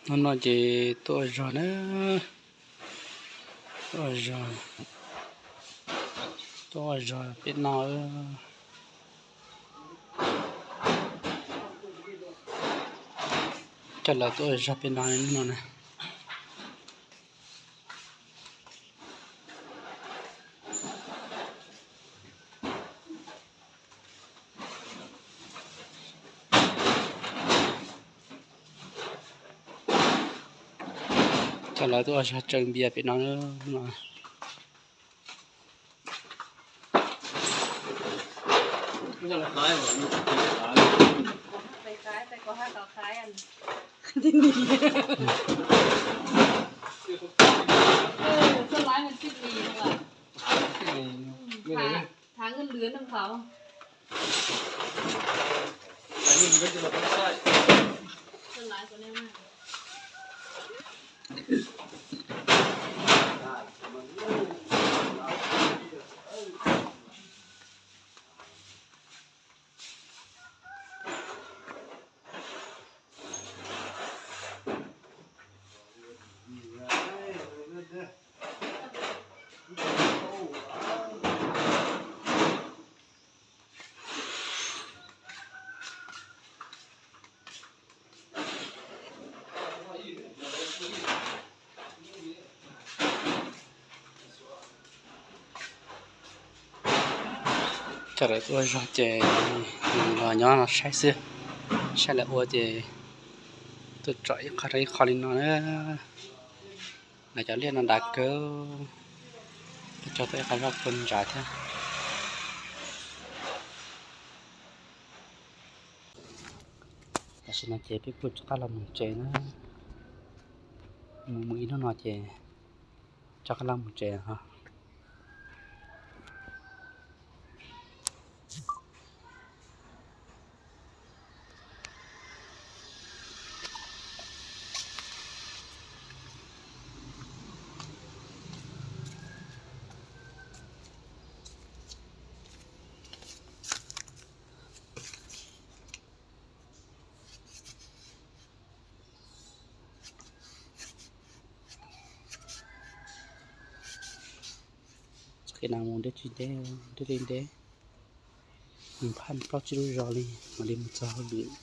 Hnub no ces tuaj ua zog na, tuaj ua zog, tuaj ua zog pem no. Coj lawv tuaj ua zog pem no hnub no na. Coj lawv tuaj ua zog tsaws npias pem no. Coj lawv tuaj ua zog ces los nyob no saib xwb, saib lawv ua ces tuaj tsom ib qho rau ib qho li no na. Lawv cov liaj no dav kawg, tuaj cog tau ib qho zog kua ntsav thiab. Tam sim no ces peb kuj rov qab los mus tsev na, mus mus ib hnub no ces rov qab los mus tsev ho. Txoj kev no mus deb tsis deb, deb li deb, mus phaj plaub tsib lub zos li mam li mus txog hauj lwm.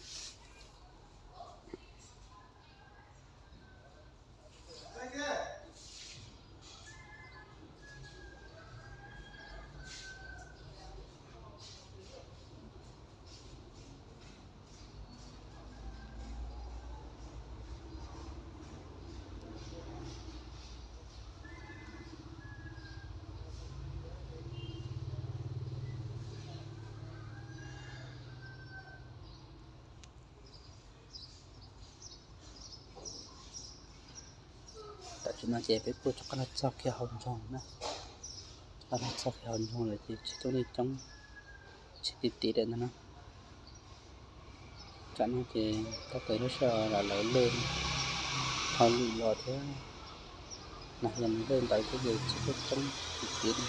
Tam sim no ces peb kuj rov qab los txog kiag hauv nroog na, rov qab los txog kiag hauv nroog lawm ces tsis tau neeg coob, tsis ti ti lawm ntag na. Tam no ces tau tawm lub sij hawm los lawv lej hauj lwm los thiab, na yog nws lej ntawd thiab ces tsis tau coob ti ti li.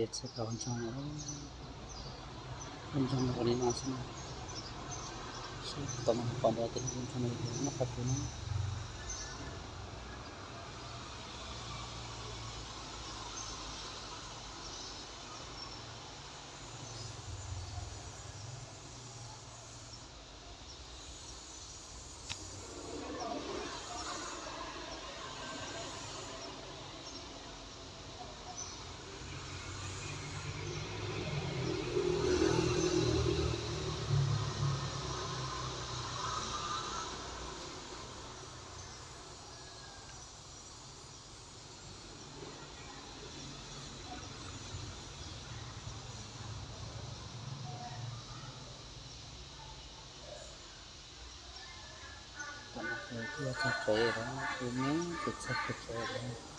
Ces txog hauv nroog, hauv nroog ua li no xwb na, seb tom no pom ntawd ces hauv nroog no nyob qhov twg na. Tam no ces twb yuav txog tsev lawm, twb me ces txog tsev lawm.